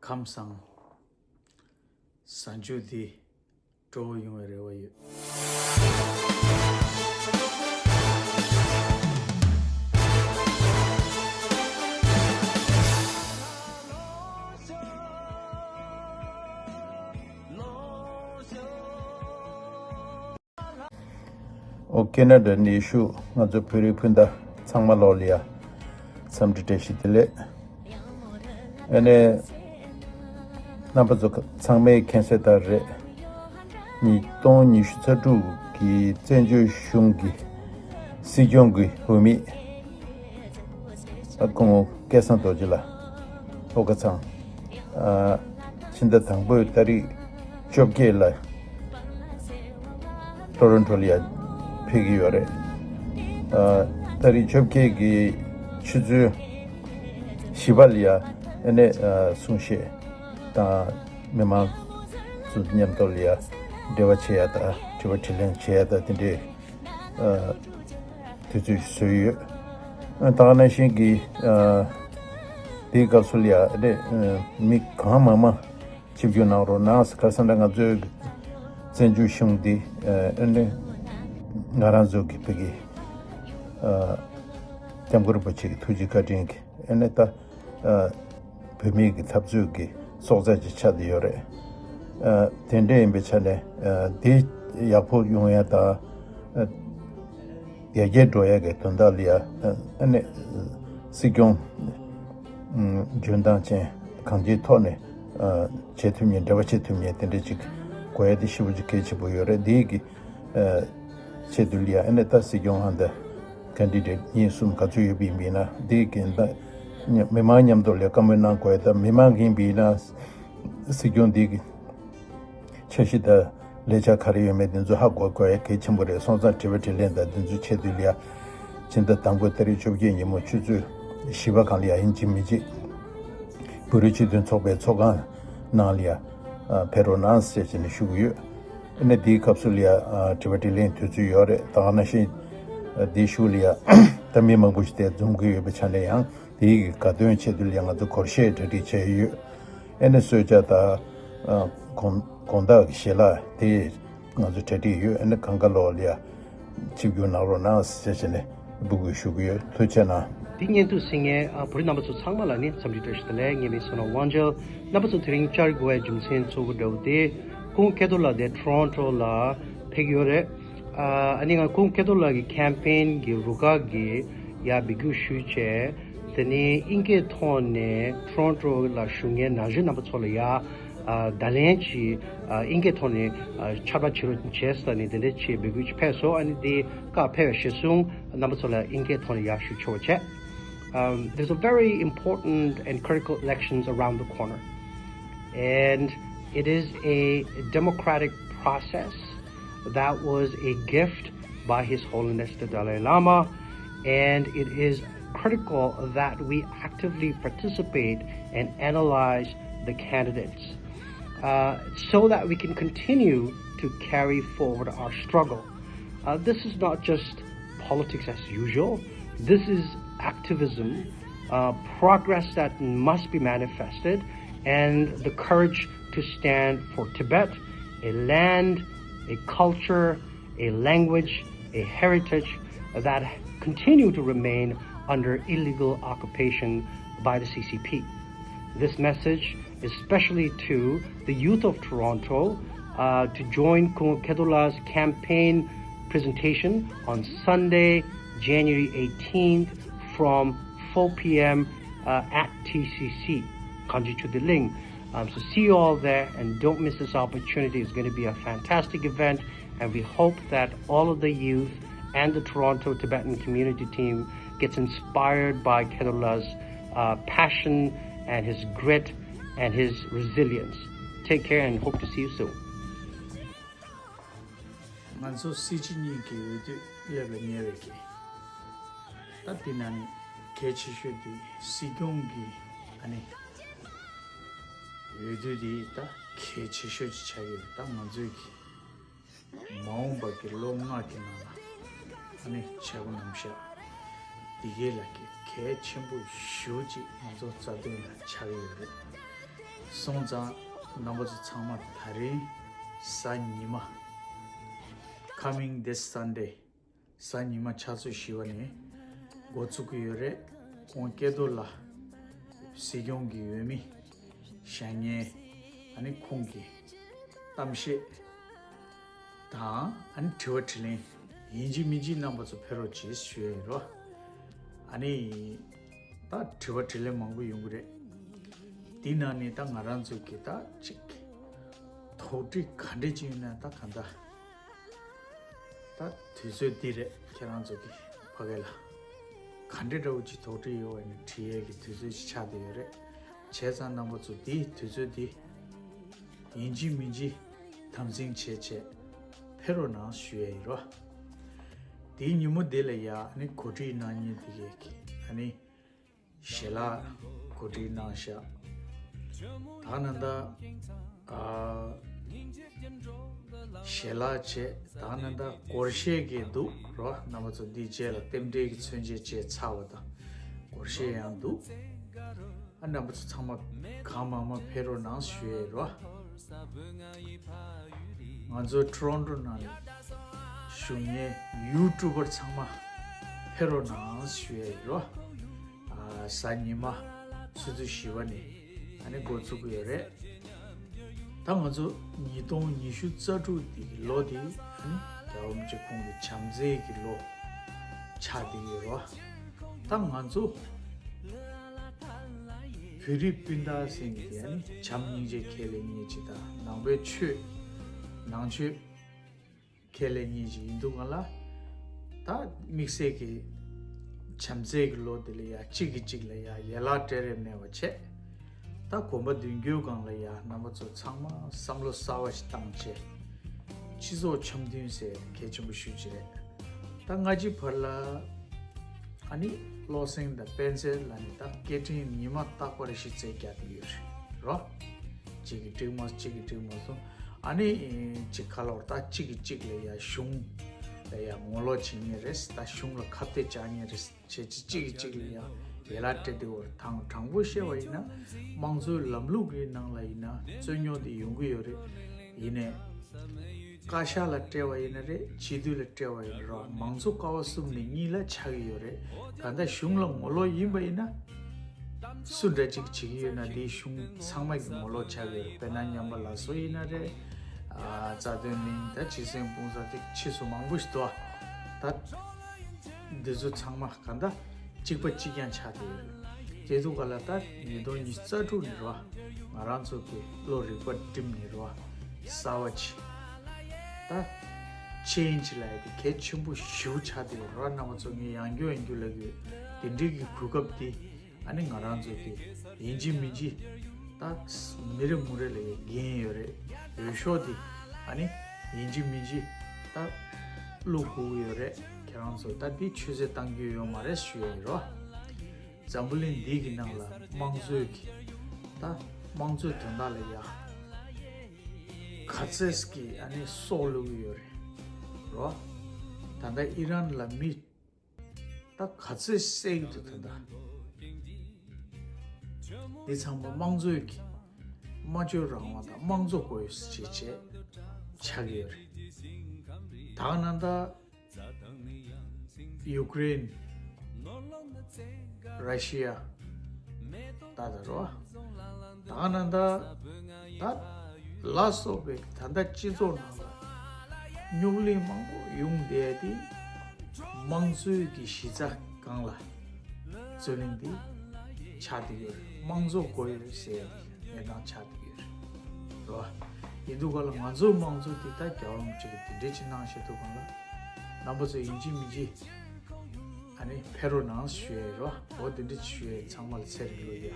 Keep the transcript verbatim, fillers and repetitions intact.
ཁམས་བཟང་། གཟའ་མཇུག་འདི་སྤྲོ་བོ་ཡོང་བའི་རེ་བ་ཡོད། ཨོ་ཁེ་ན་ཌ་ནས་བཞུགས་ང་ཚོ་བོད་རིགས་སྤུན་ཟླ་ཚང་མ་ལོག་ལ་ཡ་འཚམས་འདྲི་བཀྲ་ཤིས་བདེ་ལེགས། ཨ་ནི་རྣམ་པ་ཚོ་ཚང་མས་མཁྱེན་གསལ་ལྟར་རེད། ཉིས་སྟོང་ཉི་ཤུ་རྩ་དྲུག་གི་བཙན་བྱོལ་གཞུང་གི་སྲིད་སྐྱོང་གི་འོས་མི་ཨ་སྐུ་ངོ་སྐལ་བཟང་རྡོ་རྗེ་ལགས་ཨོ་ཁ་ཚང་ཨ་ཕྱི་ཟླ་དང་པོའི་ཏ་རིག་བཅོ་བརྒྱད་ལ་ཊོ་རོན་ཊོ་ལ་ཡ་ཕེབས་ཀྱི་ཡོད་རེད། ཨ་ཏ་རིག་བཅོ་བརྒྱད་ཀྱི་ཆུ་ཚོད་བཞི་པ་ལ་ཡ་ཨ་ནི་ཨ་གསུང་བཤད་དང་མི་མང་ཚོ་མཉམ་དུ་ལ་ཡ་འབྲེལ་བ་བྱེད་ཡ་དང་དྲི་བ་དྲིས་ལན་བྱེད་ཡ་དང་དེ་འདྲའི་ཨ་དུས་ཚོད་བཟོས་ཡོད། ཨ་ད་ག་ནང་བཞིན་གྱི་ཨ་དེའི་སྐབས་སུ་ལ་ཡ་ཨ་ནི་ཨ་མི་གང་མང་མང་ཆིབས་བསྒྱུར་གནང་རོགས་གནང་ཟེར། ཁ་སང་ད་ང་ཚོའི་བཙན་བྱོལ་གཞུང་འདི་ཨ་ནི་ང་རང་ཚོ་གི་བོད་ཀྱི་ཨ་སྐྱབས་མགོན་རིན་པོ་ཆེ་གི་ཐུགས་རྗེ་བཀའ་དྲིན་གྱིས་ཨ་ནི་ད་ཨ་བོད་མི་གི་འཐབ་རྩོད་ཀྱི་སྲོག་རྩ་ཅིག་ཆགས་བསྡད་ཡོད་རེད། ཨ་དེ་འདྲ་ཡིན་པའི་ཆ་ནས་ཨ་དེ་ཡག་པོ་ཡོང་ཡ་དང་ཨ་ཡར་རྒྱས་འགྲོ་ཡ་གི་དོན་དག་ལ་ཡ་ཨ་ནི་སྲིད་སྐྱོང་ཨ་འཇོན་ཐང་ཅན་གང་ཅིའི་ཐོག་ནས་ཨ་བྱེད་ཐུབ་མཁན་འབྲེལ་བ་བྱེད་ཐུབ་མཁན་དེ་འདྲ་ཅིག་དགོས་ཡ་དེ་ཞེ་པོ་ཅིག་གལ་ཆེན་པོ་ཡོད་རེད། དེའི་གི་ཨ་ཆེད་དུ་ལ་ཡ་ཨ་ནི་ད་སྲིད་སྐྱོང་ཨ་ནི་ད་ཀན་ཌི་ཌེཊ་གཉིས་གསུམ་ག་ཚོད་ཡོད་པ་ཡིན་པ་ཡིན་ན་དེའི་གི་ད་མི་མང་མཉམ་དུ་ལ་ཡ་བཀའ་མོལ་གནང་དགོས་ཡ་ད་མི་མང་གི་ཡིན་པ་ཡིན་ན་སྲིད་སྐྱོང་དེའི་གི་འཆར་གཞི་དང་ལས་འཆར་ག་རེ་ཡོད་མེད་དེ་ཚོ་ཧ་གོ་དགོས་ཡ་གལ་ཆེན་པོ་རེད། སོང་ཙང་དྲི་བ་དྲིས་ལན་དང་དེ་ཚོ་ཆེད་དུ་ལ་ཡ་ཕྱི་ཟླ་དང་པོའི་ཏ་རིག་བཅོ་བརྒྱད་ཉིན་མོ་ཆུ་ཚོད་བཞི་པ་སྒང་ལ་ཡ་ཡིན་གཅིག་མིན་གཅིག་བོད་རིགས་སྤྱི་མཐུན་ཚོགས་པའི་ཚོགས་ཁང་ནང་ལ་ཡ་ཕེབས་རོགས་གནང་ཟེར་བྱས་ནས་ཞུ་གི་ཡོད། ཨ་ནི་དེའི་སྐབས་སུ་ལ་ཡ་དྲི་བ་དྲིས་ལན་དུས་ཚོད་ཡོད་རེད། ད་ག་ནང་བཞིན་དེའི་གཞུག་ལ་ཡ་ད་མི་མང་པོ་ཞིག་དེ་འཛོམས་ཀྱི་ཡོད་པའི་ཆ་ནས་ཡང་དེའི་གི་དགའ་སྟོན་ཆེད་དུ་ལ་ཡ་ང་ཚོ་སྒོར་གཞས་གྲ་སྒྲིག་བྱས་ཡོད། ཨ་ནི་གསོལ་ཇ་དང་ཨ་དགོང་དགོང་དག་གི་ཞལ་ལག་དེ་ང་ཚོ་གྲ་སྒྲིག་ཡོད། ཨ་ནི་གང་ག་ལོག་ལ་ཡ་ཆིབས་བསྒྱུར་གནང་རོགས་གནང་ཟེར་བྱས་ནས་འབོད་སྐུལ་ཞུ་གི་ཡོད། ཐུགས་རྗེ་གནང་། འདི་སྙན་ཐོ་གཟིགས་མཁན་ཨ་བོད་རིགས་རྣམ་པ་ཚོ་ཚང་མ་ལ་ནི་འཚམས་འདྲི་བཀྲ་ཤིས་བདེ་ལེགས། ངའི་མིང་བསོད་ནམས་དབང་རྒྱལ། རྣམ་པ་ཚོ་དེ་རིང་བཅར་དགོས་པའི་རྒྱུ་མཚན་གཙོ་བོ་འདྲ་བོ་དེ་སྐུ་ངོ་ཁེ་ཐོ་ལགས་དེ་ཊོ་རོན་ཊོ་ལ་ཕེབས་ཀྱི་ཡོད་རེད། ཨ་ཨ་ནི་ང་སྐུ་ངོ་ཁེ་ཐོ་ལགས་ཀྱི་ཁེམ་པེན་གྱི་རུ་ཁག་གིས་ཡར་འབོད་སྐུལ་ཞུས་བྱས། དེ་ནས་དབྱིན་སྐད་ཐོག་ནས་ཊོ་རོན་ཊོ་ལ་བཞུགས་མཁན་ན་གཞོན་རྣམ་པ་ཚོ་ལ་ཡ་ཨ་བརྡ་ལན་གྱིས་ཨ་དབྱིན་སྐད་ཐོག་ནས་ཨ་ཕྱག་བྲིས་བྱེད་རོགས་བྱས་ཟེར་ནས་དེ་འདྲ་ཅིག་འབོད་སྐུལ་ཅིག་ཕེབས་སོང་། ཨ་ནི་དེ་སྐབས་ཕེབས་པ་གཞིར་བཟུང་རྣམ་པ་ཚོ་ལ་དབྱིན་སྐད་ཐོག་ནས་ཡར་ཞུ་ཆོག་པ་བྱས། Um, there's a very important and critical elections around the corner. And it is a democratic process that was a gift by His Holiness the Dalai Lama, and it is critical that we actively participate and analyze the candidates, uh, so that we can continue to carry forward our struggle. Uh, this is not just politics as usual. This is activism, uh, progress that must be manifested, and the courage to stand for Tibet, a land, a culture, a language, a heritage that continue to remain under illegal occupation by the C C P. This message, especially to the youth of Toronto, uh, to join Khumo Khedola's campaign presentation on Sunday, January eighteenth from four p.m., uh, at T C C, Kangchichudilling. Um, so see you all there and don't miss this opportunity. It's going to be a fantastic event. And we hope that all of the youth and the Toronto Tibetan community team gets inspired by Khedola's, uh, passion and his grit and his resilience. Take care and hope to see you soon. ང་ཚོ་སྲིད་སྤྱི་གཉིས་ཀྱི་འོས་བསྡུ་སླེབས་ལ་ཉེ་བའི་རྐྱེན། ད་འདི་ནང་ནས་གལ་ཆེ་ཤོས་དེ་སྲིད་སྐྱོང་གི་ཨ་ནི་འོས་བསྡུ་དེ་ད་གལ་ཆེ་ཤོས་ཅིག་ཆགས་ཡོད། ད་ང་ཚོས་ཀྱི་མ་འོངས་པ་གི་ལོ་ལྔ་གི་ནང་ལ་ཨ་ནི་བྱ་བ་རྣམ་གཞག་འདི་གའི་ལ་གི་གལ་ཆེན་པོ་ཞེ་པོ་ཅིག་ང་ཚོ་རྩ་དོན་ལ་ཆགས་ཡོད་རེད། སོང་ཙང་རྣམ་པ་ཚོ་ཚང་མ་དེ་རིང་གཟའ་ཉི་མ། Coming this Sunday གཟའ་ཉི་མ་ཕྱག་ཚོད་བཞི་པ་ནས་འགོ་བཙུགས་ཀྱི་ཡོད་རེད། ཁོང་སྐལ་རྡོར་ལགས་སྲིད་སྐྱོང་གི་འོས་མི་བཞེངས་མཁན། ཨ་ནི་ཁོང་གི་གཏམ་བཤད་དང་ཨ་ནི་དྲི་བ་དྲིས་ལན་ཡིན་གཅིག་མིན་གཅིག་རྣམ་པ་ཚོ་ཕེབས་རོགས་གྱིས་ཞུ་ཡ་ཡིན་རོ། ཨ་ནི་ད་དྲི་བ་དྲིས་ལན་མང་པོ་ཡོང་གི་རེད། འདི་ནང་ནས་ད་ང་རང་ཚོ་གི་ད་ཅིག་དོགས་འདྲི་ག་འདྲ་ཅིག་ཡོད་ན་ད་ག་འདྲ། ད་དུས་ཚོད་འདི་རེད། ཁྱེད་རང་ཚོ་གི་ཕ་གི་ལ་ག་འདྲ་འདྲ་བོ་ཅིག་དོགས་འདྲི་ཡོད་པ་ཡིན་ན་དྲི་ཡས་ཀྱི་དུས་ཚོད་ཅིག་ཆགས་བསྡད་ཡོད་རེད། བྱས་ཙང་རྣམ་པ་ཚོ་འདི་དུས་ཚོད་འདི་ཡིན་གཅིག་མིན་གཅིག་དམ་འཛིན་བྱས་བྱས་ཕེབས་རོགས་གནང་ཞུ་ཡས་ཡིན་རོ། དེའི་ཉིན་མོ་འདི་ལ་ཡ་ཨ་ནི་གོ་སྒྲིག་གནང་མཁན་དེ་གས་ཀྱི་ཨ་ནི་ཞལ་ལག་གོ་སྒྲིག་གནང་ཤག་ད་ནི་ད་ཨ་ཞལ་ལག་བྱས། ད་ནི་ད་སྒོར་གཞས་གས་འདུག་རོ། རྣམ་པ་ཚོ་འདིའི་རྗེས་ལ་རྟེན་འབྲེལ་གྱི་མཚོན་ཆ་བཅས་ཚར་བ་དང་སྒོར་གཞས་ཡང་འདུག་ཨ་རྣམ་པ་ཚོ་ཚང་མ་གང་མང་མང་ཕེབས་རོགས་གནང་ཞུ་ཡས་རོ། ང་ཚོ་ཊོ་རོན་ཊོ་ནང་ནས་བཞུགས་མཁན་ཡུ་ཊུབ་པར་ཚང་མ་ཕེབས་རོགས་གནང་ཞུ་ཡས་རོ། ཨ་གཟའ་ཉི་མ་ཆུ་ཚོད་བཞི་པ་ནས་ཨ་ནི་འགོ་བཙུགས་ཀྱི་ཡོད་རེད། ད་ང་ཚོ་ཉིས་སྟོང་ཉི་ཤུ་རྩ་དྲུག་འདི་གི་ལོ་འདི་ཨ་ནི་རྒྱལ་བ་རིན་པོ་ཆེ་ཁོང་གི་བྱམས་བརྩེ་གི་ལོ་ཆགས་བསྡད་ཀྱི་ཡོད་རེད་བ། ད་ང་ཚོ་བོད་རིགས་སྤུན་ཟླ་ཟེར་མཁན་དེ་ཨ་ནི་བྱམས་སྙིང་རྗེ་ཁས་ལེན་མཁན་ཅིག་དང་ནང་པའི་ཆོས་ནང་ཆོས་ཁས་ལེན་མཁན་ཅིག་ཡིན་དུས་སྒང་ལ། ད་དམིགས་བསལ་གྱི་བྱམས་བརྩེ་གི་ལོ་འདི་ལ་ཡ་གཅིག་གིས་གཅིག་ལ་ཡ་ཡན་ལག་སྤྲད་རེས་མེད་པ་བྱས། ད་གོམ་པ་མདུན་སྐྱོད་སྒང་ལ་ཡ་རྣམ་པ་ཚོ་ཚང་མ་བསམ་བློ་གསར་བ་ཞིག་བཏང་བྱས། སྤྱི་ཚོགས་འཆམ་མཐུན་ཟེར་གལ་ཆེན་པོ་ཞེ་པོ་ཅིག་རེད། ད་སྔ་ཕྱི་བར་ལ་ཨ་ནི་བློ་སེང་དང་སྤེན་ཚེ་ལ་ནི་ད་སྐད་འཕྲིན་ཉི་མ་རྟག་པར་གཞི་རྩ་རྒྱག་གི་ཡོད་རེད་རོ། གཅིག་གིས་འགྲིག་མ་གཅིག་གིས་འགྲིག་མ་སོང་། ཨ་ནི་གཅིག་ག་ལོར་ད་གཅིག་གིས་གཅིག་ལ་ཡ་གཞུང་ལ་ཡ་ངོ་ལོག་བྱེད་མཁན་རེད། ད་གཞུང་ལ་ཁ་གཏད་བཅག་མཁན་རེད། བྱས་ཅི་གཅིག་གིས་གཅིག་ལ་ཡ་ཡན་ལག་སྤྲད་དེ་བར་དང་དྲང་པོ་བཤད་པ་ཡིན་ན་དམངས་གཙོའི་ལམ་ལུགས་ཀྱི་ནང་ལ་ཡིན་ན་རྩོད་རྙོག་དེ་ཡོང་གི་ཡོད་རེད། ཡིན་ནའི་བཀའ་ཤག་ལ་སྤྲད་པ་ཡིན་ན་རེད། སྤྱི་འཐུས་ལ་སྤྲད་པ་ཡིན་ན་རོ། མང་གཙོ་ཀ་བ་གསུམ་ནས་གཉིས་ལ་ཆགས་ཀྱི་ཡོད་རེད། ད་ལྟ་གཞུང་ལ་ངོ་ལོག་ཡིན་པ་ཡིན་ན། སུ་འདྲ་ཅིག་བྱེད་ཀྱི་ཡོད་ན་དེའི་གཞུང་ཚང་མ་གི་ངོ་ལོག་ཆགས་ཀྱི་ཡོད་རེད། དཔེར་ན་ཉམས་པ་ལ་སོ་ཡིན་ན་རེད། ཨ་རྩ་དོན་གླིང་ད་ཅི་སེང་སྤུངས་ས་དེ་ཕྱིས་སུ་མང་པོ་ཞིག་འདུག་ད་འདི་ཚོ་ཚང་མ་ག་འདྲ་གཅིག་པ་གཅིག་རྐྱང་ཆགས་བསྡད་ཡོད་རེད། དེ་ཚོ་ག་ལ་ད་ཉིས་སྟོང་ཉི་ཤུ་རྩ་དྲུག་ནས་རོ། ང་རང་ཚོ་གི་བློ་རིག་པ་བསྒྲིམས་ནས་རོ། གསར་བ་ཅིག་ད་ཆེན་ཅིག་ལ་ཡ་དེ་གལ་ཆེན་པོ་ཞེ་པོ་ཆགས་བསྡད་ཡོད་རོ། རྣམ་པ་ཚོ་ངས་ཡང་བསྐྱར་ཡང་བསྐྱར་ལབ་ཀྱི་ཡོད། དེ་འདྲའི་གི་གོ་སྐབས་དེ་ཨ་ནི་ང་རང་ཚོ་གི་ཡིན་གཅིག་མིན་གཅིག་ད་མི་རེ་ངོ་རེ་ལ་ཡ་འགན་ཡོད་རེད། འོས་ཤོག་དེ་ཨ་ནི་ཡིན་གཅིག་མིན་གཅིག་ད་བླུག་དགོས་ཀྱི་ཡོད་རེད། ཁྱེད་རང་ཚོ་ད་འདི་ཆུད་ཟོས་བཏང་རྒྱུ་ཡོད་མ་རེད་ཞུ་ཡ་ཡིན་རོ། འཛམ་བུ་གླིང་འདི་གི་ནང་ལ་དམངས་གཙོའི་གི་ད་དམངས་གཙོའི་དོན་དག་ལ་ཡ་ག་ཚད་ཀྱི་ཨ་ནི་སྲོག་བླུག་གི་ཡོད་རེད་རོ། ད་ལྟ་ཨི་རན་ལ་མི་ད་ག་ཚོད་བསད་ཀྱི་འདུག་ད་ལྟ་འདི་ཚང་མ་དམངས་གཙོའི་གི་སྨྲ་བརྗོད་རང་དབང་དང་དམངས་གཙོ་དགོས་ཞེས་བྱས་ཆགས་ཀྱི་ཡོད་རེད། ད་ག་ནང་ད་ཡུཀ་རེན། ར་ཤི་ཡ། ད་ད་རོ། ད་ག་ནང་ད་ད་ལ་སོགས་པའི་ད་ལྟ་སྤྱི་ཚོགས་ནང་ལ་རྙོག་གླེང་མང་པོ་ཡོང་བསྡད་དེ། དམངས་གཙོའི་གི་གཞི་རྩ་སྒང་ལ་རྩོད་གླེང་འདི་ཆགས་བསྡད་ཡོད་རེད། དམངས་གཙོ་དགོས་ཡོད་ཟེར་ཡ་དེ་གནས་སྟངས་ཆགས་བསྡད་ཡོད་རེད་རོ། ཡིན་དུས་ག་ལ་ང་ཚོའི་དམངས་གཙོ་འདི་ད་རྒྱལ་བ་རིན་པོ་ཆེ་གིས་དེ་འདྲས་ཅིག་གནང་བཞག་དུས་སྒང་ལ་རྣམ་པ་ཚོ་ཡིན་གཅིག་མིན་གཅིག་ཨ་ནི་ཕེབས་རོགས་གནང་ཞུ་ཡ་ཡིན་རོ། འོ་དེ་འདྲས་ཅིག་ཞུ་ཡ་ཡིན། ཚང་མ་ལ་ཚེ་རིང་ལོ་ཡ།